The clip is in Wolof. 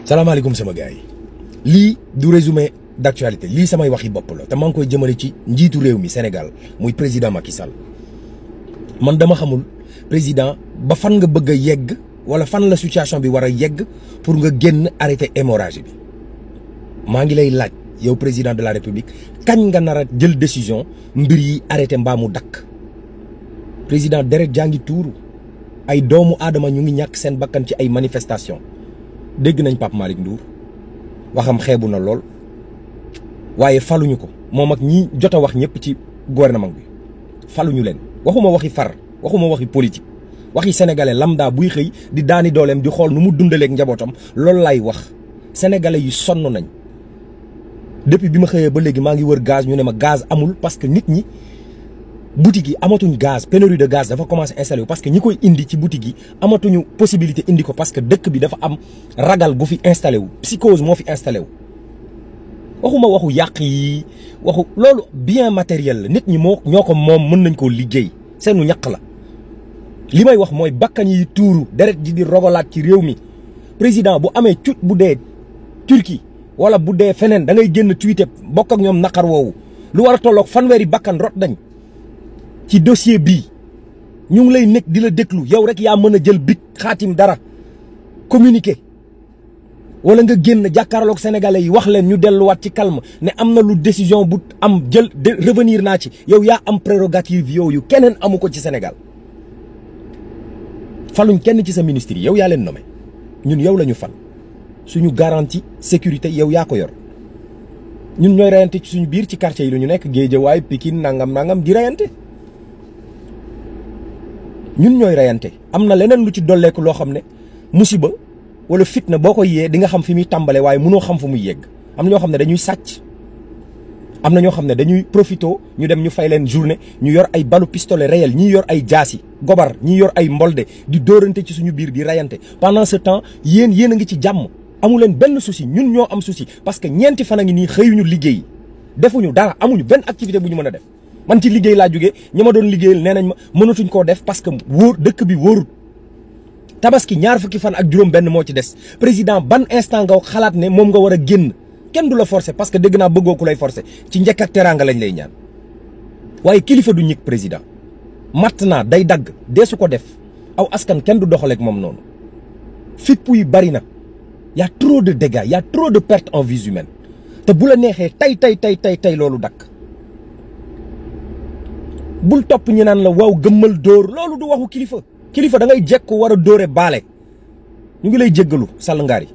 salaamaaleykum sama gars yi lii du résumé d'actualité lii samay waxi bopp la te maa ngi koy jëmale ci njiitu réew mi Sénégal muy président Macky Sall man dama xamul président ba fan nga bëgg a yegg wala fan la situation bi war a yegg pour nga génn arrêter hémorragie bi maa ngi lay laaj yow président de la république kañ nga nar a jël décision mbir yi arrêter mbaa mu dakk président deret jaa ngi tuuru ay doomu aadama ñu ngi ñàkk seen bakkan ci ay manifestation dégg nañ Pape Malick Ndour waxam xeebu na lool waaye faluñu ko moom ak ñi jot a wax ñëpp ci gouvernement bi faluñu leen waxuma waxi far waxuma waxi politique waxi sénégalais lambda buy xëy di daani dooleem di xool nu mu dundaleeg njabootam loolu laay wax sénégalais yi sonn nañ depuis bi ma xëyee ba léegi maa ngi wër gaz ñu ne ma gaz amul parce que nit ñi boutique yi amatuñ gaz pénurie de gaz dafa commencé installé wu parce que ñi koy indi ci boutique yi amatuñu possibilité indi ko parce que dëkk bi dafa am ragal gu fi installé wu psychose moo fi installé wu waxuma waxu yàq yi waxu loolu bien matériel la nit ñi ñoo ko moom mën nañ koo liggéey seenu ñaq la li may wax mooy bakkan yi tuuru deret ji di rogalaat ci réew mi président bu amee cut bu dee Turquie wala bu dee feneen da ngay génn tweeté bokk ak ñoom naqar woowu lu war a tolloog fanweeri bakkan rot dañ ci dossier bii ñu ngi lay nekk di la déglu yow rek yaa mën a jël big xaatim dara communiquer wala nga génn jàkkaarloog sénégalais yi wax leen ñu delluwaat ci calme ne am na lu décision bu am jël revenir naa ci yow yaa am prérogative yooyu keneen amu ko ci Sénégal faluñ kenn ci sa ministre yi yow yaa leen nommé ñun yow la ñu fal suñu garantie sécurité yow yaa ko yor ñun ñooy reyante ci suñu biir ci quartier yi lu ñu nekk Guédiawaye Pikine nangam di reyante ñun ñooy reyante am na leneen lu ci dolleeku loo xam ne musiba wala fitna boo ko yee di nga xam fi muy tàmbale waaye mënoo xam fu muy yegg am na ñoo xam ne dañuy sàcc am na ñoo xam ne dañuy profito ñu dem ñu fay leen journée ñu yor ay balu pistolet réel ñii yor ay jaasi gobar ñii yor ay mbolde di dóorante ci suñu biir di reyante pendant ce temps yéen a ngi ci jàmm amu leen benn souci ñun ñoo am souci parce que ñeenti fan a ngi nii xëyuñu liggéey defuñu dara amuñu benn activité bu ñu mën a def man ci liggéey laa jógee ñi ma doon liggéeyal nee nañ ma mënatuñ koo def parce que wóor dëkk bi wóorut tabaski ñaar fukki fan ak juróom benn moo ci des président ban instant nga xalaat ne moom nga war a génn kenn du la forcer parce que dégg naa bëggoo ku lay forcer ci njëkk ak teraanga lañ lay ñaan waaye kilifa du ñig président maintenant day dagg deesu ko def aw askan kenn du doxaleeg moom noonu fipp yi bari na y a trop de dégâts y a trop de pertes en vies humaines te bu la neexee tey loolu dakk bul topp ñi naan la waaw gëmmal dóor loolu du waxu kilifa da ngay jekku war a dóore baale ñu ngi lay jéggalu Sall Ngari